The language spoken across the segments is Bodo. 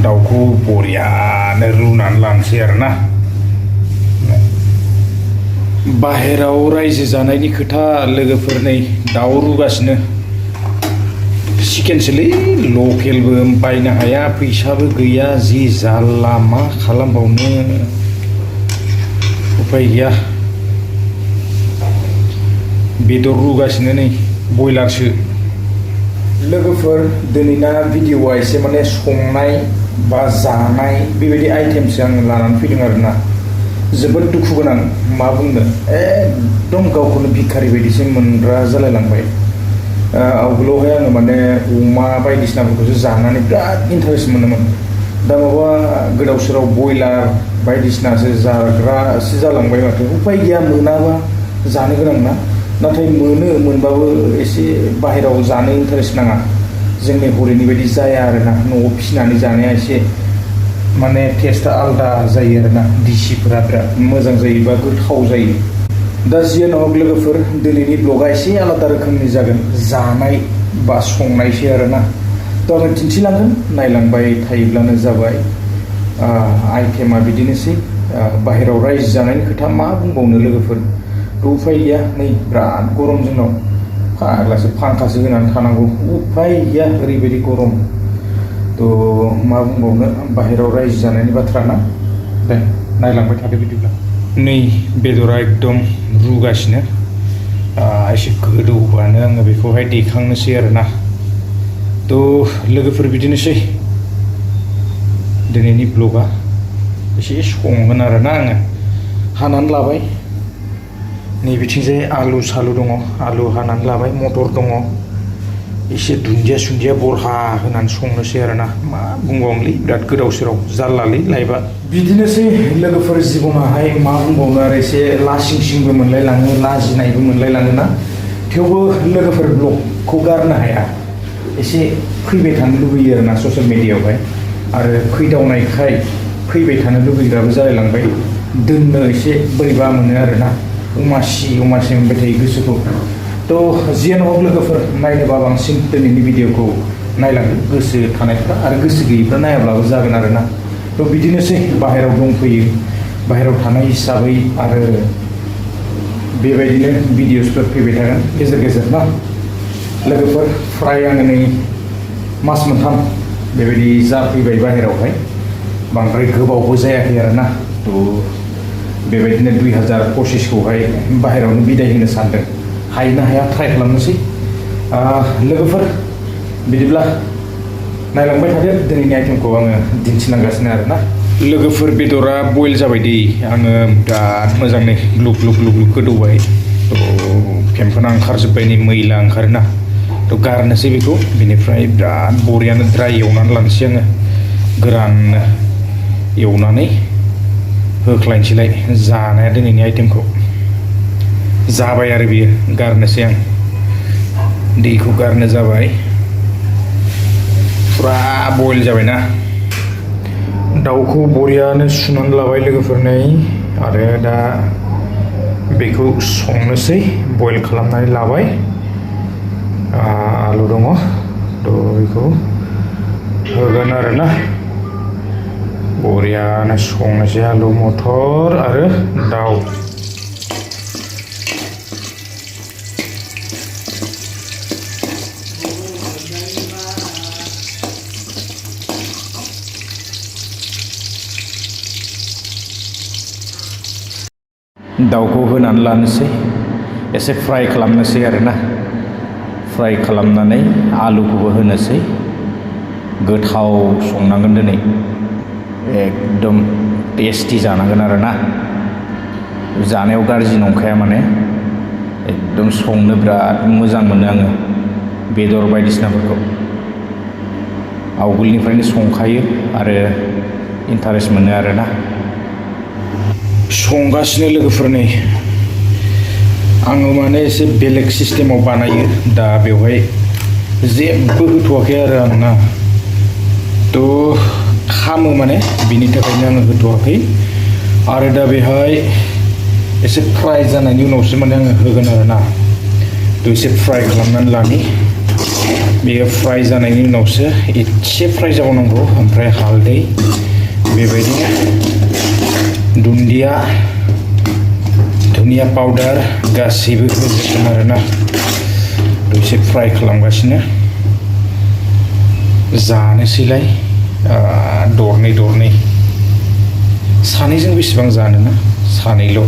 दाउखौ बरियानो रुनानै लानोसै आरोना बाहेराव रायजो जानायनि खोथा लोगोफोर नै दाउ रुगासिनो चिकेनसोलै लकेलबो बायनो हाया फैसाबो गैया जि जारला मा खालामबावनो उपाय गैया बेदर रुगासिनो नै बयलारसो लोगोफोर दिनैना भिडिअआ एसे माने संनाय बा जानाय बेबायदि आइटेमसो आं लानानै फैदों आरोना जोबोद दुखु गोनां मा बुंनो एकदम गावखौनो भिखारि बायदिसो मोनग्रा जालायलांबाय आवगोलावहाय आङो माने अमा बायदिसिनाफोरखौसो जानानै बिराद इन्टारेस्ट मोनोमोन दा माबा गोदाव सोराव बयलार बायदिसिनासो जाग्रासो जालांबाय माथो उपाय गैया मोनाबा जानो गोनां ना नाथाय मोनबाबो एसे बाहेराव जानो इन्टारेस्ट नाङा जोंनि हरैनि बायदि जाया आरोना न'आव फिसिनानै जानाया एसे माने टेस्टआ आलादा जायो आरोना डिसिफोरा बिराद मोजां जायो बा गोथाव जायो दा जियानो हक लोगोफोर दिनैनि ब्लगा एसे आलादा रोखोमनि जागोन जानाय बा संनायसो आरोना थ' आङो दिन्थिलांगोन नायलांबाय थायोब्लानो जाबाय आइटेमा बिदिनोसै बाहेराव रायजो जानायनि खोथा मा बुंबावनो लोगोफोर उपाय गैया नै बिराद गरम जोंनाव फाग्लासो फांखासो होनानै थानांगौ उपाय गैया ओरैबायदि गरम थ' मा बुंबावनो बाहेराव रायजो जानायनि बाथ्रा ना दे नायलांबाय थादो बिदिब्ला नै बेदरा एकदम रुगासिनो एसे गोदौबानो आङो बेखौहाय दैखांनोसै आरोना थ' लोगोफोर बिदिनोसै दिनैनि ब्लगा एसे संगोन आरोना आङो हानानै लाबाय नैबिथिंजाय आलु सालु दङ आलु हानानै लाबाय मटर दङ एसे दुन्दिया सुन्दिया बरहा होनानै संनोसै आरोना मा बुंबावनोलै बिराद गोदाव सोराव जारलालै लाइफआ बिदिनोसै लोगोफोर जिबनाहाय मा बुंबावनो आरो एसे लासिंसिंबो मोनलायलाङो लाजिनायबो मोनलायलाङोना थेवबो लोगोफोर ब्लगखौ गारनो हाया एसे फैबाय थानो लुबैयो आरोना ससियेल मिडियायावहाय आरो फैदावनायखाय फैबाय थानो लुबैग्राबो जालायलांबाय दोननो एसे बोरैबा मोनो आरोना उमासि मोनबाय थायो गोसोखौ थ' जियानो हक लोगोफोर नायनोबा बांसिन दिनैनि भिडिअखौ नायलांदो गोसो थानायफ्रा आरो गोसो गैयैफ्रा नायाब्लाबो जागोन आरोना थ' बिदिनोसै बाहेरायाव दंफैयो बाहेरायाव थानाय हिसाबै आरो बेबायदिनो भिडिअसफोर फैबाय थागोन गेजेर गेजेर ना लोगोफोर फ्राय आङो नै मास मोनथाम बेबायदि जाफैबाय बाहेरायावहाय बांद्राय गोबावबो जायाखै आरोना थ' बेबायदिनो 2025खौहाय बाहेरायावनो बिदाय होनो सानदों हायोना हाया ट्राइ खालामनोसै लोगोफोर बिदिब्ला नायलांबाय थादो दिनैनि आइटेमखौ आङो दिन्थिलांगासिनो आरोना लोगोफोर बेदरा बयल जाबाय दै आङो बिराद मोजाङै ग्लुब ग्लुब ग्लुब ग्लुब गोदौबाय थ' फेम्फोना ओंखारजोब्बाय नै मैला ओंखारोना थ' गारनोसै बेखौ बेनिफ्राय बिराद बरियानो ड्राइ एवनानै लानोसै आङो गोराननो एवनानै होख्लायनोसैलाय जानाया दिनैनि आइटेमखौ जाबाय आरो बियो गारनोसै आं दैखौ गारनो जाबाय फुरा बयल जाबायना दाउखौ बरियानो सुनानै लाबाय लोगोफोरनै आरो दा बेखौ संनोसै बयल खालामनानै लाबाय आलु दङ थ' बेखौ होगोन आरोना बरियानो संनोसै आलु मटर आरो दाउ दाउखौ होनानै लानोसै एसे फ्राय खालामनोसै आरोना फ्राय खालामनानै आलुखौबो होनोसै गोथाव संनांगोन दिनै एकदम टेस्टि जानांगोन आरोना जानायाव गाज्रि नंखाया माने एकदम संनो बिराद मोजां मोनो आङो बेदर बायदिसिनाफोरखौ आवगोलनिफ्रायनो संखायो आरो इन्टारेस्ट मोनो आरोना संगासिनो लोगोफोर नै आङो माने एसे बेलेग सिस्टेमाव बानायो दा बेवहाय जेबो होथ'वाखै आरो आंना थ' खामो माने बिनि थाखायनो आङो होथ'वाखै आरो दा बेहाय एसे फ्राय जानायनि उनावसो माने आङो होगोन आरोना थ' एसे फ्राय खालामनानै लानि बेयो फ्राय जानायनि उनावसो एसे फ्राय जाबावनांगौ ओमफ्राय हालदै बेबायदिनो दुन्दिया पाउडार गासैबो होजोबगोन आरोना एसे फ्राय खालामगासिनो जानोसैलाय दरनै सानैजों बेसेबां जानोना सानैल'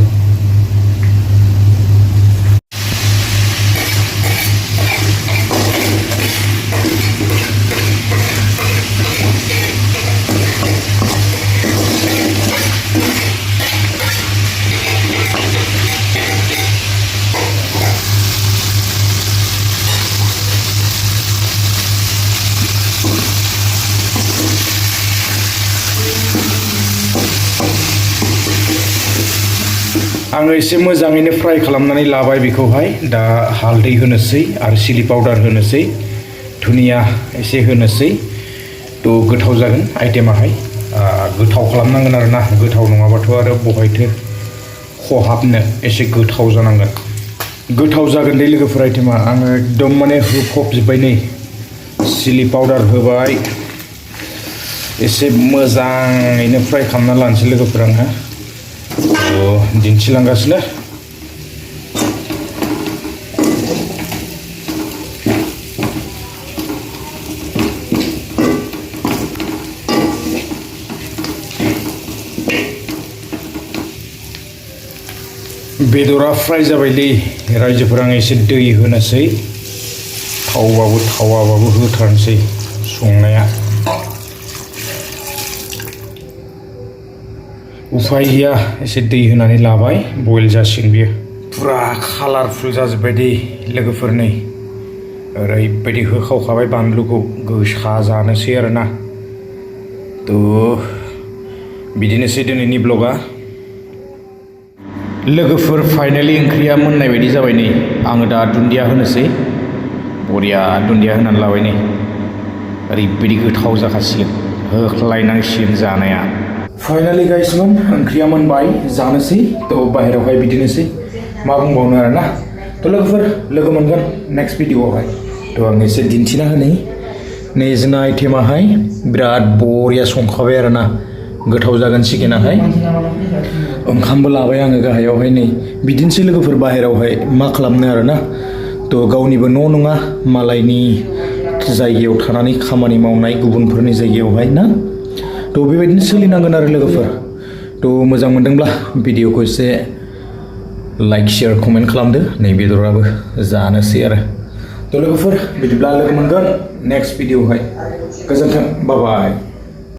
आङो एसे मोजाङैनो फ्राय खालामनानै लाबाय बेखौहाय दा हालदै होनोसै आरो चिलि पाउडार होनोसै धुनिया एसे होनोसै थ' गोथाव जागोन आइटेमाहाय गोथाव खालामनांगोन आरोना गोथाव नङाबाथ' आरो बहायथो खहाबनो एसे गोथाव जानांगोन गोथाव जागोन दे लोगोफोर आइटेमा आङो एकदम माने होफबजोब्बाय नै चिलि पाउडार होबाय एसे मोजाङैनो फ्राय खालामना लानोसै लोगोफोर आङो दिन्थिलांगासिनो बेदरा फ्राय जाबायलै रायजोफोर आं एसे दै होनोसै थावाबाबो होथारनोसै संनाया उफाय गैया एसे दै होनानै लाबाय बयल जासिगोन बियो पुरा कालारफुल जाजोब्बाय दे लोगोफोर नै ओरैबायदि होखावखाबाय बानलुखौ गोसा जानोसै आरोना थ' बिदिनोसै दिनैनि ब्लगा लोगोफोर फाइनालि ओंख्रिया मोननाय बायदि जाबाय नै आङो दा दुन्दिया होनोसै बरिया दुन्दिया होनानै लाबाय नै ओरैबायदि गोथाव जाखासिगोन होख्लायनांसिगोन जानाया फाइनालि गाइसमोन ओंख्रिया मोनबाय जानोसै थ' बाहेरायावहाय बिदिनोसै मा बुंबावनो आरोना थ' लोगोफोर लोगो मोनगोन नेक्स्ट भिडिअआवहाय थ' आं एसे दिन्थिना होनि नै जोंना आइटेमाहाय बिराद बरिया संखाबाय आरोना गोथाव जागोन चिकेनाहाय ओंखामबो लाबाय आङो गाहायावहाय नै बिदिनोसै लोगोफोर बाहेरायावहाय मा खालामनो आरोना थ' गावनिबो न' नङा मालायनि जायगायाव थानानै खामानि मावनाय गुबुनफोरनि जायगायावहाय ना थ' बेबायदिनो सोलिनांगोन आरो लोगोफोर थ' मोजां मोनदोंब्ला भिडिअखौ एसे लाइक शेयार कमेन्ट खालामदो नै बेदराबो जानोसै आरो थ' लोगोफोर बिदिब्ला लोगो मोनगोन नेक्स्ट भिडिअआवहाय गोजोन्थों बाय बाय